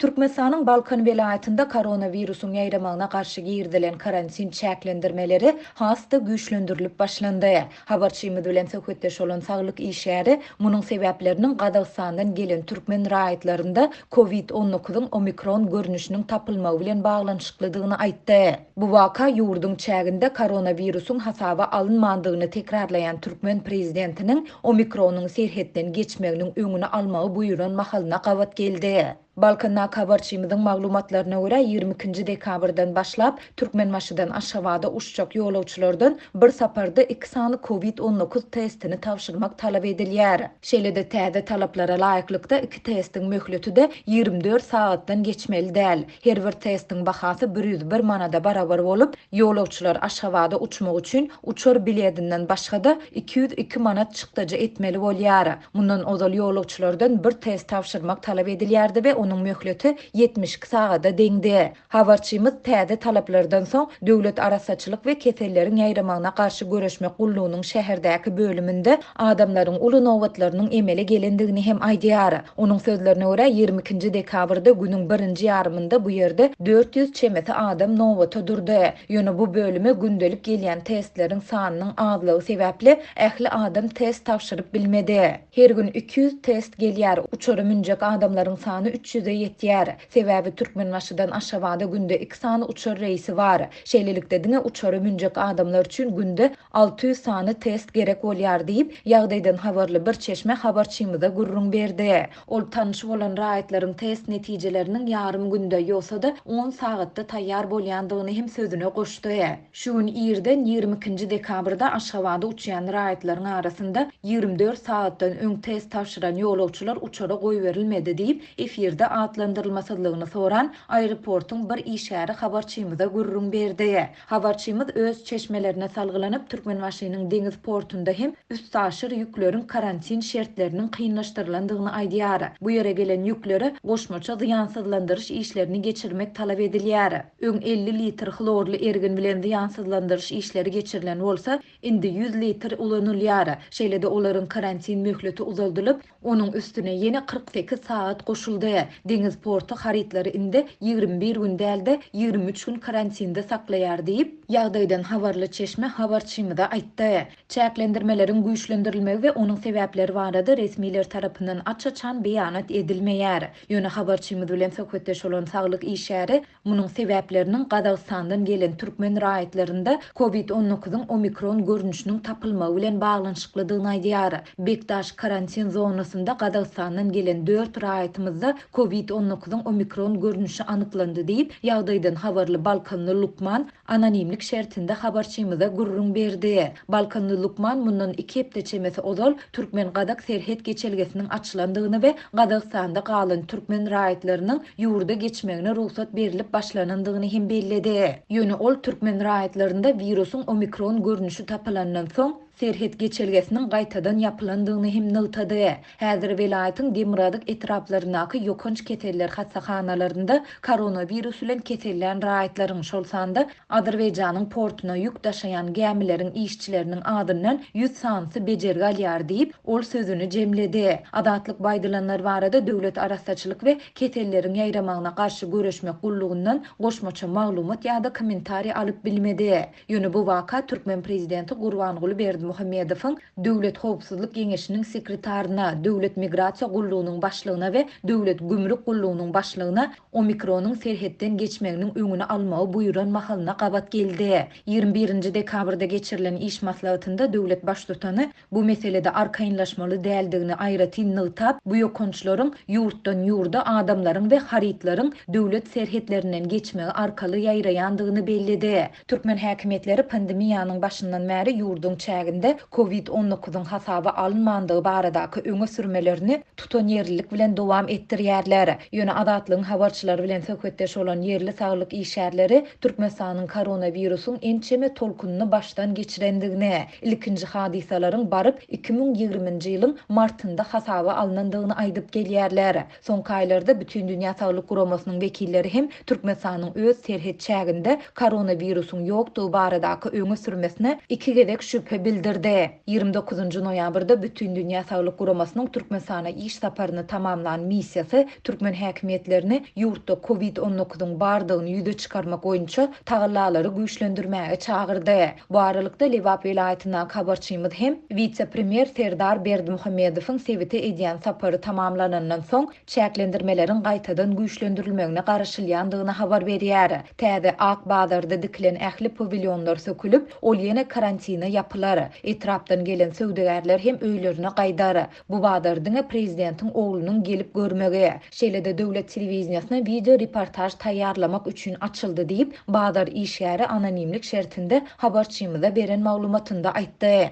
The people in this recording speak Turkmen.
Türkmenistanyň Balkan welaýatynda koronawirusyň ýaýramagyna garşy girizilen karantin çäklendirmeleri has-da güýçlendirilip başlandy. Habarçymyz bilen söhbetdeş bolan saglyk işgäri munuň sebäpleriniň Gazagystandan gelen türkmen raýatlarynda Covid on dokuzyň omikron görnüşiniň tapylmagy bilen baglanyşyklydygyny aýtdy. Bu waka ýurduň çäginde koronawirusyň hasaba alynmandygyny tekrarlaýan türkmen prezidentiniň omikronyň serhetden geçmeginiň öňüni almagy buýran mahalyna gabat geldi. Balkandaky habarçymyzyň maglumatlaryna görä, 22-nji dekabrdan başlap, Türkmenbaşydan Aşgabada uçjak ýolagçylardan bir saparda iki sany Covid 19 testini tabşyrmak talap edilýär. Şeýle-de täze talaplara laýyklykda iki testiň möhleti-de 24 sagatdan geçmeli däl. Her bir testiň bahasy 101 manada barabar bolup, ýolagçylar Aşgabada uçmak üçin uçar biledinden başga-da 202 manat çykdajy etmeli bolýar. Mundan ozal ýolagçylardan bir test tabşyrmak talap edilýärdi we onuň möhleti 72 sagada deňdi. Habarçymyz täze talaplardan soň Döwlet arassaçylyk we keselleriň ýaýramagyna garşy göreşmek gullugynyň şäherdäki bölüminde adamlaryň uly nobatlarynyň emele gelendigini hem aýdýar. Onuň sözlerine görä, 22-nji dekabrda günüň birinji ýarymynda bu ýerde 400 çemesi adam nobata durdy. Ýöne bu bölüme gündelik gelýän testleriň sanynyň azlygy sebäpli ähli adam test tabşyryp bilmedi. Her gün 200 test gelýär, uçara münjek adamlaryň sany 300-e ýetýär. Sebäbi Türkmenbaşydan Aşgabada günde iki sany uçar reýsi bar. Şeýlelikde, diňe uçara münjek adamlar üçin günde 600 sany test gerek bolýar diýip, ýagdaýdan habarly bir çeşme habarçymyza gürrüň berdi. Ol tanyşy bolan raýatlaryň test netijeleriniň ýarym günde, ýogsa-da on sagatda taýýar bolýandygyny hem sözüne goşdy. Şu gün irden, 22-nji dekabrda Aşgabada uçýan raýatlaryň arasynda 24 sagatdan öň test tabşyran ýolagçylar uçara goýberilmedi diýip, efirde atlandyrylmasyzlygyny soran aeroportuň bir işgäri habarçymyza gürrüň berdi. Habarçymyz öz çeşmelerine salgylanyp, Türkmenbaşynyň deňiz portunda hem üstaşyr ýükleriň karantin şertleriniň kynlaşdyrylandygyny aýdýar. Bu ýere gelen ýüklere goşmaça zyýansyzlandyryş işlerini geçirmek talap edilýär. Öň 50 litr hlorly ergin bilen zyýansyzlandyryş işleri geçirilen bolsa, indi 100 litr ulanylýar. Şeýle-de olaryň karantin möhleti uzaldylyp, Onuň üstüne ýene 48 sagat goşuldy. Deňiz porty harytlary indi 21 gün däl-de, 23 gün karantinde saklaýar diýip, ýagdaýdan habarly çeşme habarçymyza aýtdy. Çäklendirmeleriň güýçlendirilmegi we onuň sebäpleri barada resmiler tarapyndan aç-açan beýanat edilmeýär. Ýöne habarçymyz bilen söhbetdeş bolan saglyk işgäri Munuň sebäpleriniň Gazagystandan gelen türkmen raýatlarynda Covid 19-yň omikron görnüşiniň tapylmagy bilen baglanyşyklydygyny aýdýar. Bekdaş karantin zonasynda Gazagystandan gelen dört raýatymyzda Covid 19-yň omikron görnüşi anyklandy diýip, ýagdaýdan habarly balkanly lukman anonimlik şertinde habarçymyza gürrüň berdi. Balkanly lukman mundan iki hepde çemesi ozal türkmen-gazak serhet geçelgesiniň açylandygyny we Gazagystanda galan türkmen raýatlarynyň ýurda geçmegine rugsat berlip başlanandygyny hem belledi. Ýöne ol türkmen raýatlarynda wirusyň omikron görnüşi tapylandan soň, serhet geçelgesiniň gaýtadan ýapylandygyny hem nygtady. Häzir welaýatyň demirgazyk etraplaryndaky ýokanç keseller hassahanalarynda koronawirus bilen kesellän raýatlaryň, şol sanda Azerbaýjanyň portuna ýük daşaýan gämileriň işçileriniň azyndan ýüz sanysy bejergi alýar diýip, ol sözüni jemledi. Azatlyk bu aýdylanlar barada Döwlet arassaçylyk we keselleriň ýaýramagyna garşy göreşmek gullugyndan goşmaça maglumat ýa-da kommentariý alyp bilmedi. Ýöne bu waka türkmen prezidenti Gurbanguly Berdimuhamedowyň Döwlet howpsuzlyk geňeşiniň sekretaryna, Döwlet migrasiýa gullugynyň başlygyna we Döwlet gümrük gullugynyň başlygyna Omikronyň serhetden geçmeginiň öňüni almagy buýran mahalyna gabat geldi. 21-nji dekabrda geçirilen iş maslahatynda döwlet Baştutany bu meselede arkaýynlaşmaly däldigini aýratyn nygtap, bu ýokançlaryň ýurtdan ýurda adamlaryň we harytlaryň döwlet serhetlerinden geçmegi arkaly ýaýraýandygyny belledi. Türkmen häkimiýetleri pandemiýanyň başyndan bäri ýurduň çäginde Covid 19-yň hasaba alynmandygy baradaky öňe sürmelerini tutanýerlilik bilen dowam etdirýärler. Ýöne Azatlygyň habarçylary bilen söhbetdeş bolan ýerli saglyk işgärleri Türkmenistanyň koronawirusyň ençeme tolkunyny başdan geçirendigini, ilkinji hadysalaryň baryp 2020-nji ýylyň martynda hasaba alnandygyny aýdyp gelýärler. Soňky aýlarda Bütindünýä Saglyk Guramasynyň wekilleri hem Türkmenistanyň öz serhet çäginde koronawirusyň ýokdugy baradaky öňe sürmesine iki gezek şübhe bildirdi. bildirdi. 29-njy noýabrda Bütindünýä Saglyk Guramasynyň Türkmenistana iş saparyny tamamlan missiýasy türkmen häkimiýetlerini ýurtda Covid 19-yň bardygyny ýüze çykarmak boýunça tagallalary güýçlendirmäge çagyrdy. Bu aralykda, Lebap welaýatyndaky habarçymyz hem wise-premýer Serdar Berdimuhamedowyň sebite edýän sapary tamamlanandan soň, çäklendirmeleriň gaýtadan güýçlendirilmegine garaşylýandygyny habar berýär. Täze Ak bazarda dikilen ähli pawilýonlar sökülip, ol ýene karantine ýapylar. Etrapdan gelen söwdagärler hem öýlerine gaýdar. Bu bazar diňe prezidentiň oglunyň gelip görmegi, şeýle-de döwlet telewideniýesine wideo reportaž taýýarlamak üçin açyldy diýip, bazar işgäri anonimlik şertinde habarçymyza beren maglumatynda aýtdy.